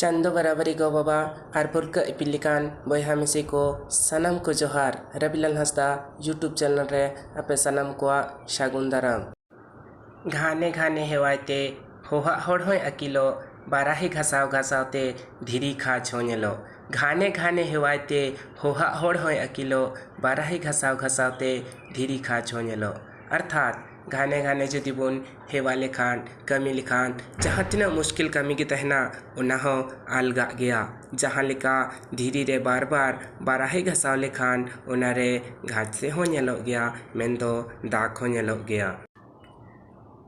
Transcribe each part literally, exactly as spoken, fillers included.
ᱪᱟᱸᱫᱚ ᱵᱟᱨᱟᱵᱟᱨᱤ ᱜᱚ ᱵᱟᱵᱟ ᱟᱨ ᱵᱷᱩᱨᱠᱟᱹᱜ ᱤᱯᱤᱞ ᱞᱮᱠᱟᱱ ᱵᱚᱭᱦᱟ ᱢᱤᱥᱤ ᱠᱚ ᱥᱟᱱᱟᱢ ᱠᱚ ᱡᱚᱦᱟᱨ᱾ ᱨᱚᱵᱤᱞᱟᱞ ᱦᱟᱸᱥᱫᱟ YouTube channel ᱨᱮ ᱟᱯᱮ ᱥᱟᱱᱟᱢ ᱠᱚᱣᱟᱜ ᱥᱟᱹᱜᱩᱱ ᱫᱟᱨᱟᱢ᱾ ᱜᱷᱟᱱᱮ ᱜᱷᱟᱱᱮ ᱦᱮᱣᱟᱭ ᱛᱮ ᱦᱚᱦᱟᱜ ᱦᱚᱲ ᱦᱚᱸᱭ ᱟᱹᱠᱤᱞᱚᱜ, ᱵᱟᱨᱟᱦᱤ ᱜᱷᱟᱥᱟᱣ ᱜᱷᱟᱥᱟᱣ ᱛᱮ ᱫᱷᱤᱨᱤ ᱠᱷᱟᱡᱽ ᱦᱚᱸ ᱧᱮᱞᱚᱜ᱾ ᱜᱷᱟᱱᱮ ᱜᱷᱟᱱᱮ ᱦᱮᱣᱟᱭ ᱛᱮ ᱦᱚᱦᱟᱜ ᱦᱚᱲ ᱦᱚᱸᱭ ᱟᱹᱠᱤᱞᱚᱜ, ᱵᱟᱨᱟᱦᱤ ᱜᱷᱟᱥᱟᱣ ᱜᱷᱟᱥᱟᱣ ᱛᱮ ᱫᱷᱤᱨᱤ ᱠᱷᱟᱡᱽ ᱦᱚᱸ ᱧᱮᱞᱚᱜ᱾ ᱚᱨᱛᱷᱟᱛ ᱜᱷᱟᱱᱮ ᱜᱷᱟᱱᱮ ᱡᱩᱫᱤ ᱵᱚᱱ ᱦᱮᱣᱟ ᱞᱮᱠᱷᱟᱱ, ᱠᱟᱹᱢᱤ ᱞᱮᱠᱷᱟᱱ, ᱡᱟᱦᱟᱸ ᱛᱤᱱᱟᱹᱜ ᱢᱩᱥᱠᱤᱞ ᱠᱟᱹᱢᱤ ᱜᱮ ᱛᱟᱦᱮᱱᱟ, ᱚᱱᱟ ᱦᱚᱸ ᱟᱞᱜᱟᱜ ᱜᱮᱭᱟ᱾ ᱡᱟᱦᱟᱸ ᱞᱮᱠᱟ ᱫᱷᱤᱨᱤ ᱨᱮ ᱵᱟᱨ ᱵᱟᱨ ᱵᱟᱨᱟᱦᱤ ᱜᱷᱟᱥᱟᱣ ᱞᱮᱠᱷᱟᱱ, ᱚᱱᱟ ᱨᱮ ᱜᱷᱟᱥ ᱦᱚᱸ ᱧᱮᱞᱚᱜ ᱜᱮᱭᱟ, ᱢᱮᱱᱫᱚ ᱫᱟᱜᱽ ᱦᱚᱸ ᱧᱮᱞᱚᱜ ᱜᱮᱭᱟ᱾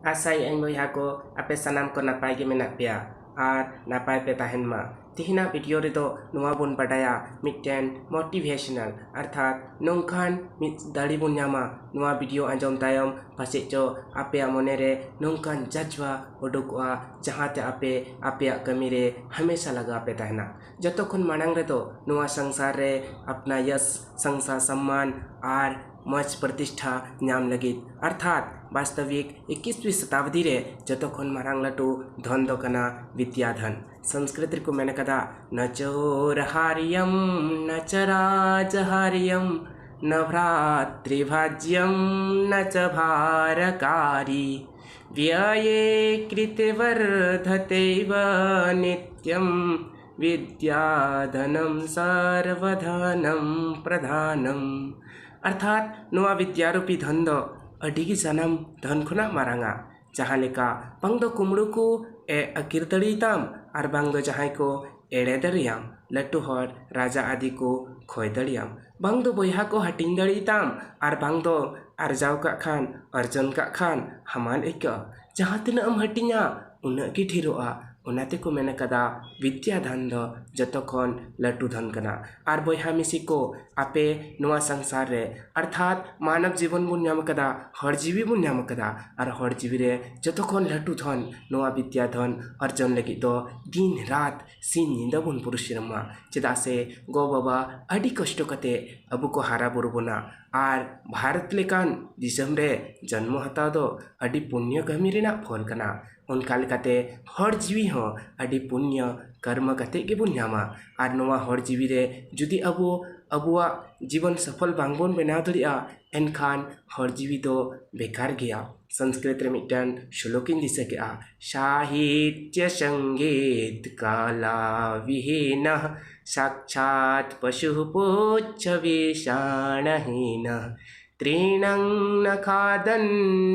ᱟᱥᱟᱭᱮᱫ ᱟᱹᱧ ᱵᱚᱭᱦᱟ ᱠᱚ, ᱟᱯᱮ ᱥᱟᱱᱟᱢ ᱠᱚ ᱱᱟᱯᱟᱭ ᱜᱮ ᱢᱮᱱᱟᱜ ᱯᱮᱭᱟ ᱟᱨ ᱱᱟᱯᱟᱭ ᱯᱮ ᱛᱟᱦᱮᱱ ᱢᱟ᱾ ᱛᱮᱦᱮᱧᱟᱜ video ᱨᱮᱫᱚ ᱱᱚᱣᱟ ᱵᱚᱱ ᱵᱟᱰᱟᱭᱟ, ᱢᱤᱫᱴᱮᱱ motivational, ᱚᱨᱛᱷᱟᱛ ᱱᱚᱝᱠᱟᱱ ᱢᱤᱫ ᱫᱟᱲᱮ ᱵᱚᱱ ᱧᱟᱢᱟ᱾ ᱱᱚᱣᱟ video ᱟᱸᱡᱚᱢ ᱛᱟᱭᱚᱢ ᱯᱟᱪᱮᱫ ᱪᱚ ᱟᱯᱮᱭᱟᱜ ᱢᱚᱱᱮ ᱨᱮ ᱱᱚᱝᱠᱟᱱ ᱡᱟᱡᱽᱵᱟ ᱩᱰᱩᱠᱚᱜᱼᱟ, ᱡᱟᱦᱟᱸ ᱛᱮ ᱟᱯᱮ ᱟᱯᱮᱭᱟᱜ ᱠᱟᱹᱢᱤ ᱨᱮ ᱦᱟᱢᱮᱥᱟ ᱞᱟᱜᱟᱣ ᱯᱮ ᱛᱟᱦᱮᱱᱟ᱾ ᱡᱚᱛᱚ ᱠᱷᱚᱱ ᱢᱟᱲᱟᱝ ᱨᱮᱫᱚ ᱱᱚᱣᱟ ᱥᱚᱝᱥᱟᱨ ᱨᱮ ᱟᱯᱱᱟ ᱭᱟᱥ, ᱥᱚᱝᱥᱟ ᱥᱚᱢᱢᱟᱱ ᱟᱨ ᱢᱚᱡᱽ ᱯᱨᱚᱛᱤᱥᱴᱷᱟ ᱧᱟᱢ ᱞᱟᱹᱜᱤᱫ, ᱚᱨᱛᱷᱟᱛ ᱵᱟᱥᱛᱚᱵᱤᱠ ᱮᱠᱤᱥᱣᱤ ᱥᱚᱛᱟᱵᱫᱤ ᱨᱮ ᱡᱚᱛᱚ ᱠᱷᱚᱱ ᱢᱟᱨᱟᱝ ᱞᱟᱹᱴᱩ ᱫᱷᱚᱱ ᱫᱚ ᱠᱟᱱᱟ ᱵᱤᱫᱽᱭᱟ ᱫᱷᱚᱱ᱾ ᱥᱚᱝᱥᱠᱨᱤᱛ ᱨᱮᱠᱚ ᱢᱮᱱ ᱟᱠᱟᱫᱟ, "ᱱᱟ ᱪᱳᱨ ᱦᱟᱨᱭᱟᱢ, ᱱᱟ ᱪ ᱨᱟᱡᱽᱦᱟᱨᱭᱢ, ᱱᱟ ᱵᱷᱨᱟᱛᱨᱤᱵᱷᱟᱡᱽᱭᱢ, ᱱᱟ ᱪ ᱵᱷᱟᱨᱠᱟᱨᱤ, ᱵᱭᱟᱭᱮ ᱠᱨᱤᱛᱮ ᱵᱚᱨᱫᱷᱛᱮᱭᱵ ᱱᱤᱛᱭᱢ, ᱵᱤᱫᱽᱭᱟ ᱫᱷᱚᱱᱢ ᱥᱚᱨᱵᱚ ᱫᱷᱚᱱᱢ ᱯᱨᱚᱫᱷᱟᱱᱢ᱾" ᱚᱨᱛᱷᱟᱛ ᱱᱚᱣᱟ ᱵᱤᱫᱽᱭᱟ ᱨᱩᱯᱤ ᱫᱷᱚᱱ ᱫᱚ ᱟᱹᱰᱤ ᱜᱮ ᱥᱟᱱᱟᱢ ᱫᱷᱚᱱ ᱠᱷᱚᱱᱟᱜ ᱢᱟᱨᱟᱝᱟ᱾ ᱡᱟᱦᱟᱸ ᱞᱮᱠᱟ ᱵᱟᱝ ᱫᱚ ᱠᱩᱢᱲᱩ ᱠᱚ ᱮ ᱟᱹᱠᱤᱨ ᱫᱟᱲᱮᱭᱟᱛᱟᱢ, ᱟᱨ ᱵᱟᱝ ᱫᱚ ᱡᱟᱦᱟᱸᱭ ᱠᱚ ᱮᱲᱮ ᱫᱟᱲᱮᱭᱟᱢ, ᱞᱟᱹᱴᱩ ᱦᱚᱲ, ᱨᱟᱡᱟ ᱟᱫᱤ ᱠᱚ ᱠᱷᱚᱭ ᱫᱟᱲᱮᱭᱟᱢ, ᱵᱟᱝ ᱫᱚ ᱵᱚᱭᱦᱟ ᱠᱚ ᱦᱟᱹᱴᱤᱧ ᱫᱟᱲᱮᱭᱟᱛᱟᱢ, ᱟᱨ ᱵᱟᱝ ᱫᱚ ᱟᱨᱡᱟᱣ ᱠᱟᱜ ᱠᱷᱟᱱ, ᱚᱨᱡᱚᱱ ᱠᱟᱜ ᱠᱷᱟᱱ ᱦᱟᱢᱟᱞ ᱟᱹᱭᱠᱟᱹᱜᱼᱟ᱾ ᱡᱟᱦᱟᱸ ᱛᱤᱱᱟᱹᱜ ᱮᱢ ᱦᱟᱹᱴᱤᱧᱟ, ᱩᱱᱟᱹᱜ ᱜᱮ ᱰᱷᱮᱨᱚᱜᱼᱟ᱾ ᱚᱱᱟ ᱛᱮᱠᱚ ᱢᱮᱱ ᱟᱠᱟᱫᱟ ᱵᱤᱫᱽᱭᱟ ᱫᱷᱚᱱ ᱫᱚ ᱡᱚᱛᱚ ᱠᱷᱚᱱ ᱞᱟᱹᱴᱩ ᱫᱷᱚᱱ ᱠᱟᱱᱟ᱾ ᱟᱨ ᱵᱚᱭᱦᱟ ᱢᱤᱥᱤ ᱠᱚ, ᱟᱯᱮ ᱱᱚᱣᱟ ᱥᱚᱝᱥᱟᱨ ᱨᱮ, ᱚᱨᱛᱷᱟᱛ ᱢᱟᱱᱚᱵ ᱡᱤᱵᱚᱱ ᱵᱚᱱ ᱧᱟᱢ ᱟᱠᱟᱫᱟ, ᱦᱚᱲ ᱡᱤᱣᱤ ᱵᱚᱱ ᱧᱟᱢ ᱟᱠᱟᱫᱟ, ᱟᱨ ᱦᱚᱲ ᱡᱤᱣᱤ ᱨᱮ ᱡᱚᱛᱚ ᱠᱷᱚᱱ ᱞᱟᱹᱴᱩ ᱫᱷᱚᱱ, ᱱᱚᱣᱟ ᱵᱤᱫᱽᱭᱟ ᱫᱷᱚᱱ ᱚᱨᱡᱚᱱ ᱞᱟᱹᱜᱤᱫ ᱫᱚ ᱫᱤᱱ ᱨᱟᱛ ᱥᱤᱧ ᱧᱤᱫᱟᱹ ᱵᱚᱱ ᱯᱚᱨᱤᱥᱨᱚᱢᱟ᱾ ᱪᱮᱫᱟᱜ ᱥᱮ ᱜᱚ ᱵᱟᱵᱟ ᱟᱹᱰᱤ ᱠᱚᱥᱴᱚ ᱠᱟᱛᱮ ᱟᱵᱚ ᱠᱚ ᱦᱟᱨᱟ ᱵᱩᱨᱩ ᱵᱚᱱᱟ, ᱟᱨ ᱵᱷᱟᱨᱚᱛ ᱞᱮᱠᱟᱱ ᱫᱤᱥᱚᱢ ᱨᱮ ᱡᱚᱱᱢᱚ ᱦᱟᱛᱟᱣ ᱫᱚ ᱟᱹᱰᱤ ᱯᱩᱱᱭᱚ ᱠᱟᱹᱢᱤ ᱨᱮᱱᱟᱜ ᱯᱷᱚᱞ ᱠᱟᱱᱟ᱾ ᱚᱱᱠᱟ ᱞᱮᱠᱟᱛᱮ ᱦᱚᱲ ᱡᱤᱣᱤ ᱦᱚᱸ ᱟᱹᱰᱤ ᱯᱩᱱᱭᱚ ᱠᱟᱨᱢᱟ ᱠᱟᱛᱮ ᱜᱮᱵᱚᱱ ᱧᱟᱢᱟ᱾ ᱟᱨ ᱱᱚᱣᱟ ᱦᱚᱲ ᱡᱤᱣᱤ ᱨᱮ ᱡᱩᱫᱤ ᱟᱵᱚ ᱟᱵᱚᱣᱟᱜ ᱡᱤᱵᱚᱱ ᱥᱚᱯᱷᱚᱞ ᱵᱟᱝᱵᱚᱱ ᱵᱮᱱᱟᱣ ᱫᱟᱲᱮᱭᱟᱜᱼᱟ, ᱮᱱᱠᱷᱟᱱ ᱦᱚᱲ ᱡᱤᱣᱤ ᱫᱚ ᱵᱮᱠᱟᱨ ᱜᱮᱭᱟ᱾ ᱥᱚᱝᱥᱠᱨᱤᱛ ᱨᱮ ᱢᱤᱫᱴᱟᱝ ᱥᱞᱳᱠᱤᱧ ᱫᱤᱥᱟᱹ ᱠᱮᱜᱼᱟ, ᱥᱟᱦᱤᱛᱭᱚ ᱥᱚᱝᱜᱤᱛ ᱠᱟᱞᱟ ᱵᱤᱦᱤᱱ ᱥᱟᱠᱪᱷᱟᱛ ᱯᱚᱥᱩ ᱯᱩᱪᱪᱷ ᱵᱤᱥᱟᱬᱦᱤᱱ ᱛᱨᱤᱬᱝ ᱱ ᱠᱷᱟᱫᱱ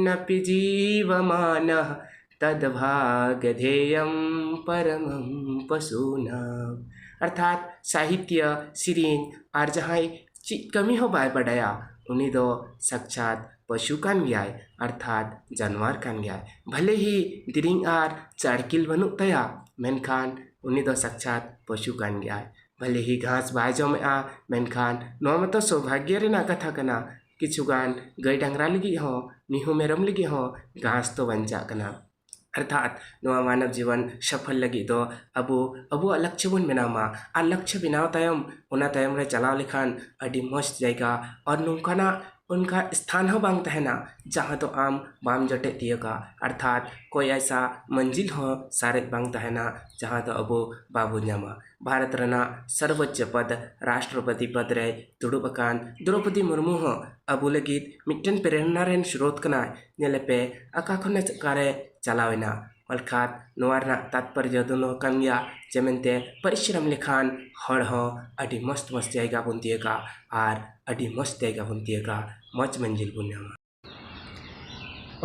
ᱱ ᱯᱤ ᱡᱤᱵᱢᱟᱱ ᱛᱚᱫ ᱵᱷᱟᱜ ᱫᱷᱮᱭᱚᱢ ᱯᱚᱨᱚᱢᱚᱢ ᱯᱚᱥᱩᱱᱟᱢ᱾ ᱚᱨᱛᱷᱟᱛ ᱥᱟᱦᱤᱛᱭᱚ, ᱥᱮᱨᱮᱧ ᱟᱨ ᱡᱟᱦᱟᱸᱭ ᱪᱮᱫ ᱠᱟᱹᱢᱤ ᱦᱚᱸ ᱵᱟᱭ ᱵᱟᱰᱟᱭᱟ, ᱩᱱᱤ ᱫᱚ ᱥᱟᱠᱪᱷᱟᱛ ᱯᱚᱥᱩ ᱠᱟᱱ ᱜᱮᱭᱟᱭ, ᱚᱨᱛᱷᱟᱛ ᱡᱟᱱᱣᱟᱨ ᱠᱟᱱ ᱜᱮᱭᱟᱭ᱾ ᱵᱷᱟᱞᱮ ᱦᱤ ᱫᱮᱨᱮᱧ ᱟᱨ ᱪᱟᱲᱠᱤᱞ ᱵᱟᱹᱱᱩᱜ ᱛᱟᱭᱟ, ᱢᱮᱱᱠᱷᱟᱱ ᱩᱱᱤ ᱫᱚ ᱥᱟᱠᱪᱷᱟᱛ ᱯᱚᱥᱩ ᱠᱟᱱ ᱜᱮᱭᱟᱭ᱾ ᱵᱷᱟᱞᱮ ᱦᱤ ᱜᱷᱟᱥ ᱵᱟᱭ ᱡᱚᱢᱮᱜᱼᱟ, ᱢᱮᱱᱠᱷᱟᱱ ᱱᱚᱣᱟ ᱢᱟᱛᱚ ᱥᱳᱵᱷᱟᱜᱭᱚ ᱨᱮᱱᱟᱜ ᱠᱟᱛᱷᱟ ᱠᱟᱱᱟ᱾ ᱠᱤᱪᱷᱩᱜᱟᱱ ᱜᱟᱹᱭ ᱰᱟᱝᱨᱟ ᱞᱟᱹᱜᱤᱫ ᱦᱚᱸ, ᱢᱤᱦᱩ ᱢᱮᱨᱚᱢ ᱞᱟᱹᱜᱤᱫ ᱦᱚᱸ ᱜᱷᱟᱥ ᱫᱚ ᱵᱟᱧᱪᱟᱜ ᱠᱟᱱᱟ᱾ ᱚᱨᱛᱷᱟᱛ ᱱᱚᱣᱟ ᱢᱟᱱᱚᱵ ᱡᱤᱵᱚᱱ ᱥᱚᱯᱷᱚᱞ ᱞᱟᱹᱜᱤᱫ ᱫᱚ ᱟᱵᱚ ᱟᱵᱚᱣᱟᱜ ᱞᱚᱠᱠᱷᱚ ᱵᱚᱱ ᱵᱮᱱᱟᱣ ᱢᱟ᱾ ᱟᱨ ᱞᱚᱠᱠᱷᱚ ᱵᱮᱱᱟᱣ ᱛᱟᱭᱚᱢ ᱚᱱᱟ ᱛᱟᱭᱚᱢ ᱨᱮ ᱪᱟᱞᱟᱣ ᱞᱮᱠᱷᱟᱱ ᱟᱹᱰᱤ ᱢᱚᱡᱽ ᱡᱟᱭᱜᱟ ᱟᱨ ᱱᱚᱝᱠᱟᱱᱟᱜ ᱚᱱᱠᱟ ᱥᱛᱷᱟᱱ ᱦᱚᱸ ᱵᱟᱝ ᱛᱟᱦᱮᱱᱟ ᱡᱟᱦᱟᱸ ᱫᱚ ᱟᱢ ᱵᱟᱢ ᱡᱚᱴᱮᱫ ᱛᱤᱭᱳᱜᱟ᱾ ᱚᱨᱛᱷᱟᱛ ᱠᱚᱭ ᱟᱭᱥᱟ ᱢᱟᱹᱱᱡᱤᱞ ᱦᱚᱸ ᱥᱟᱨᱮᱡ ᱵᱟᱝ ᱛᱟᱦᱮᱱᱟ ᱡᱟᱦᱟᱸ ᱫᱚ ᱟᱵᱚ ᱵᱟᱵᱚᱱ ᱧᱟᱢᱟ᱾ ᱵᱷᱟᱨᱚᱛ ᱨᱮᱱᱟᱜ ᱥᱚᱨᱵᱚᱪᱪᱚ ᱯᱚᱫ ᱨᱟᱥᱴᱨᱚᱯᱚᱛᱤ ᱯᱚᱫ ᱨᱮᱭ ᱫᱩᱲᱩᱵ ᱟᱠᱟᱱ ᱫᱨᱚᱯᱚᱫᱤ ᱢᱩᱨᱢᱩ ᱦᱚᱸ ᱟᱵᱚ ᱞᱟᱹᱜᱤᱫ ᱢᱤᱫᱴᱮᱱ ᱯᱨᱮᱨᱚᱱᱟ ᱨᱮᱱ ᱥᱨᱳᱛ ᱠᱟᱱᱟᱭ᱾ ᱧᱮᱞᱮᱯᱮ ᱚᱠᱟ ᱠᱷᱚᱱ ᱚᱠᱟᱨᱮ ᱪᱟᱞᱟᱣ ᱮᱱᱟ᱾ ᱚᱨᱛᱷᱟᱛ ᱱᱚᱣᱟ ᱨᱮᱱᱟᱜ ᱛᱟᱛᱯᱚᱨᱡᱚ ᱫᱚ ᱱᱚᱣᱟ ᱠᱟᱱ ᱜᱮᱭᱟ ᱡᱮ ᱢᱮᱱᱛᱮ ᱯᱚᱨᱤᱥᱨᱚᱢ ᱞᱮᱠᱷᱟᱱ ᱦᱚᱲ ᱦᱚᱸ ᱟᱹᱰᱤ ᱢᱚᱥᱛ ᱢᱚᱥᱛ ᱡᱟᱭᱜᱟ ᱵᱚᱱ ᱛᱤᱭᱟᱹᱜᱟ ᱟᱨ ᱟᱹᱰᱤ ᱢᱚᱥᱛ ᱡᱟᱭᱜᱟ ᱵᱚᱱ ᱛᱤᱭᱟᱹᱜᱟ, ᱢᱚᱡᱽ ᱢᱟᱹᱱᱡᱤᱞ ᱵᱚᱱ ᱧᱟᱢᱟ᱾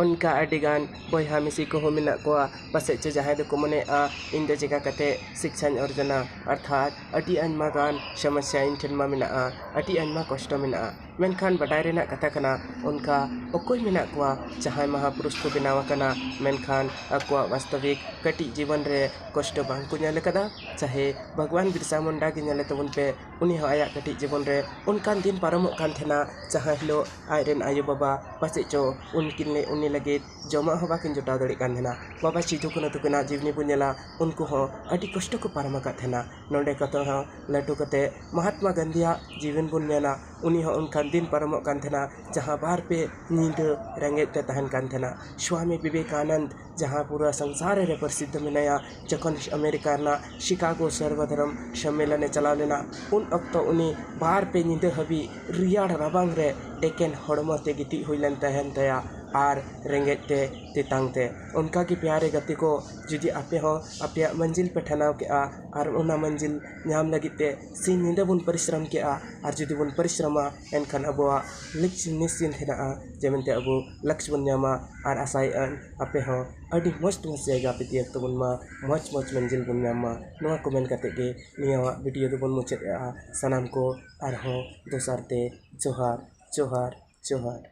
ᱚᱱᱠᱟ ᱟᱹᱰᱤᱜᱟᱱ ᱵᱚᱭᱦᱟ ᱢᱤᱥᱤ ᱠᱚᱦᱚᱸ ᱢᱮᱱᱟᱜ ᱠᱚᱣᱟ, ᱯᱟᱥᱮᱡ ᱪᱚ ᱡᱟᱦᱟᱸᱭ ᱫᱚᱠᱚ ᱢᱚᱱᱮᱭᱮᱫᱼᱟ ᱤᱧ ᱫᱚ ᱪᱮᱠᱟ ᱠᱟᱛᱮ ᱥᱤᱠᱪᱷᱟᱧ ᱚᱨᱡᱚᱱᱟ, ᱚᱨᱛᱷᱟᱛ ᱟᱹᱰᱤ ᱟᱭᱢᱟ ᱜᱟᱱ ᱥᱚᱢᱚᱥᱥᱟ ᱤᱧ ᱴᱷᱮᱱ ᱢᱟ ᱢᱮᱱᱟᱜᱼᱟ, ᱟᱹᱰᱤ ᱟᱭᱢᱟ ᱠᱚᱥᱴᱚ ᱢᱮᱱᱟᱜᱼᱟ᱾ ᱢᱮᱱᱠᱷᱟᱱ ᱵᱟᱰᱟᱭ ᱨᱮᱱᱟᱜ ᱠᱟᱛᱷᱟ ᱠᱟᱱᱟ, ᱚᱱᱠᱟ ᱚᱠᱚᱭ ᱢᱮᱱᱟᱜ ᱠᱚᱣᱟ ᱡᱟᱦᱟᱸᱭ ᱢᱟᱦᱟᱯᱩᱨᱩᱥ ᱠᱚ ᱵᱮᱱᱟᱣ ᱟᱠᱟᱱᱟ, ᱢᱮᱱᱠᱷᱟᱱ ᱟᱠᱚᱣᱟᱜ ᱵᱟᱥᱛᱚᱵᱤᱠ ᱠᱟᱹᱴᱤᱡ ᱡᱤᱵᱚᱱ ᱨᱮ ᱠᱚᱥᱴᱚ ᱵᱟᱝ ᱠᱚ ᱧᱮᱞ ᱟᱠᱟᱫᱟ? ᱪᱟᱦᱮ ᱵᱷᱟᱜᱽᱣᱟᱱ ᱵᱤᱨᱥᱟ ᱢᱩᱱᱰᱟ ᱜᱮ ᱧᱮᱞᱮ ᱛᱟᱵᱚᱱ ᱯᱮ, ᱩᱱᱤ ᱦᱚᱸ ᱟᱭᱟᱜ ᱠᱟᱹᱴᱤᱡ ᱡᱤᱵᱚᱱ ᱨᱮ ᱚᱱᱠᱟᱱ ᱫᱤᱱ ᱯᱟᱨᱚᱢᱚᱜ ᱠᱟᱱ ᱛᱟᱦᱮᱱᱟ, ᱡᱟᱦᱟᱸ ᱦᱤᱞᱳᱜ ᱟᱡ ᱨᱮᱱ ᱟᱭᱳᱼᱵᱟᱵᱟ ᱯᱟᱥᱮᱡ ᱪᱚ ᱩᱱᱠᱤᱱ ᱞᱮ-, ᱩᱱᱤ ᱞᱟᱹᱜᱤᱫ ᱡᱚᱢᱟᱜ ᱦᱚᱸ ᱵᱟᱹᱠᱤᱱ ᱡᱚᱴᱟᱣ ᱫᱟᱲᱮᱭᱟᱜ ᱠᱟᱱ ᱛᱟᱦᱮᱱᱟ᱾ ᱵᱟᱵᱟ ᱥᱤᱫᱷᱩ ᱠᱟᱹᱱᱦᱩ ᱛᱟᱹᱠᱤᱱᱟᱜ ᱡᱤᱵᱽᱱᱤ ᱵᱚᱱ ᱧᱮᱞᱟ, ᱩᱱᱠᱩ ᱦᱚᱸ ᱟᱹᱰᱤ ᱠᱚᱥᱴᱚ ᱠᱚ ᱯᱟᱨᱚᱢ ᱟᱠᱟᱫ ᱛᱟᱦᱮᱱᱟ᱾ ᱱᱚᱰᱮ ᱠᱚᱛᱚ ᱦᱚᱸ ᱞᱟᱹᱴᱩ ᱠᱟᱛᱮ ᱢᱚᱦᱟᱛᱢᱟ ᱜᱟᱱᱫᱷᱤᱭᱟᱜ ᱡᱤᱵᱚᱱ ᱵᱚᱱ ᱧᱮᱞᱟ, ᱩᱱᱤ ᱦᱚᱸ ᱚᱱᱠᱟ ᱫᱤᱱ ᱯᱟᱨᱚᱢᱚᱜ ᱠᱟᱱ ᱛᱟᱦᱮᱱᱟ, ᱡᱟᱦᱟᱸ ᱵᱟᱨ ᱯᱮ ᱧᱤᱫᱟᱹ ᱨᱮᱸᱜᱮᱡ ᱛᱮ ᱛᱟᱦᱮᱱ ᱠᱟᱱ ᱛᱟᱦᱮᱱᱟ᱾ ᱥᱣᱟᱢᱤ ᱵᱤᱵᱮᱠᱟᱱᱟᱱᱫ, ᱡᱟᱦᱟᱸ ᱯᱩᱨᱟᱹ ᱥᱚᱝᱥᱟᱨ ᱨᱮ ᱯᱨᱚᱥᱤᱫᱷ ᱢᱮᱱᱟᱭᱟ, ᱡᱚᱠᱷᱚᱱ ᱟᱢᱮᱨᱤᱠᱟ ᱨᱮᱱᱟᱜ ᱥᱤᱠᱟᱜᱳ ᱥᱚᱨᱵᱚᱫᱷᱚᱨᱚᱢ ᱥᱚᱢᱢᱮᱞᱚᱱᱮ ᱪᱟᱞᱟᱣ ᱞᱮᱱᱟ, ᱩᱱ ᱚᱠᱛᱚ ᱩᱱᱤ ᱵᱟᱨ ᱯᱮ ᱧᱤᱫᱟᱹ ᱦᱟᱹᱵᱤᱡ ᱨᱮᱭᱟᱲ ᱨᱟᱵᱟᱝ ᱨᱮ ᱮᱠᱮᱱ ᱦᱚᱲᱢᱚ ᱛᱮ ᱜᱤᱛᱤᱡ ᱦᱩᱭ ᱞᱮᱱ ᱛᱟᱦᱮᱱ ᱛᱟᱭᱟ ᱟᱨ ᱨᱮᱸᱜᱮᱡ ᱛᱮ ᱛᱮᱛᱟᱝ ᱛᱮ᱾ ᱚᱱᱠᱟᱜᱮ ᱯᱮᱭᱟᱨᱮ ᱜᱟᱛᱮ ᱠᱚ, ᱡᱩᱫᱤ ᱟᱯᱮ ᱦᱚᱸ ᱟᱯᱮᱭᱟᱜ ᱢᱟᱹᱡᱤᱞ ᱯᱮ ᱴᱷᱟᱱᱟᱣ ᱠᱮᱜᱼᱟ ᱟᱨ ᱚᱱᱟ ᱢᱟᱹᱡᱤᱞ ᱧᱟᱢ ᱞᱟᱹᱜᱤᱫ ᱛᱮ ᱥᱤᱧ ᱧᱤᱫᱟᱹ ᱵᱚᱱ ᱯᱚᱨᱤᱥᱨᱚᱢ ᱠᱮᱜᱼᱟ, ᱟᱨ ᱡᱩᱫᱤ ᱵᱚᱱ ᱯᱚᱨᱤᱥᱨᱚᱢᱟ, ᱮᱱᱠᱷᱟᱱ ᱟᱵᱚᱣᱟᱜ ᱞᱤᱠ ᱱᱤᱥᱪᱤᱱᱛ ᱦᱮᱱᱟᱜᱼᱟ ᱡᱮ ᱢᱮᱱᱛᱮ ᱟᱵᱚ ᱞᱟᱠᱥ ᱵᱚᱱ ᱧᱟᱢᱟ᱾ ᱟᱨ ᱟᱥᱟᱭᱮᱫᱼᱟᱹᱧ ᱟᱯᱮ ᱦᱚᱸ ᱟᱹᱰᱤ ᱢᱚᱡᱽ ᱢᱚᱡᱽ ᱡᱟᱭᱜᱟ ᱯᱮ ᱛᱤᱭᱟᱹᱜ ᱛᱟᱵᱚᱱ ᱢᱟ, ᱢᱚᱡᱽ ᱢᱚᱡᱽ ᱢᱟᱹᱡᱤᱞ ᱵᱚᱱ ᱧᱟᱢ ᱢᱟ᱾ ᱱᱚᱣᱟ ᱠᱚ ᱢᱮᱱ ᱠᱟᱛᱮ ᱜᱮ ᱱᱤᱭᱟᱹᱣᱟᱜ ᱵᱷᱤᱰᱤᱭᱳ ᱫᱚᱵᱚᱱ ᱢᱩᱪᱟᱹᱫ ᱮᱜᱼᱟ ᱥᱟᱱᱟᱢ ᱠᱚ᱾ ᱟᱨᱦᱚᱸ ᱫᱚᱥᱟᱨ ᱛᱮ ᱡᱚᱦᱟᱨ, ᱡᱚᱦᱟᱨ, ᱡᱚᱦᱟᱨ᱾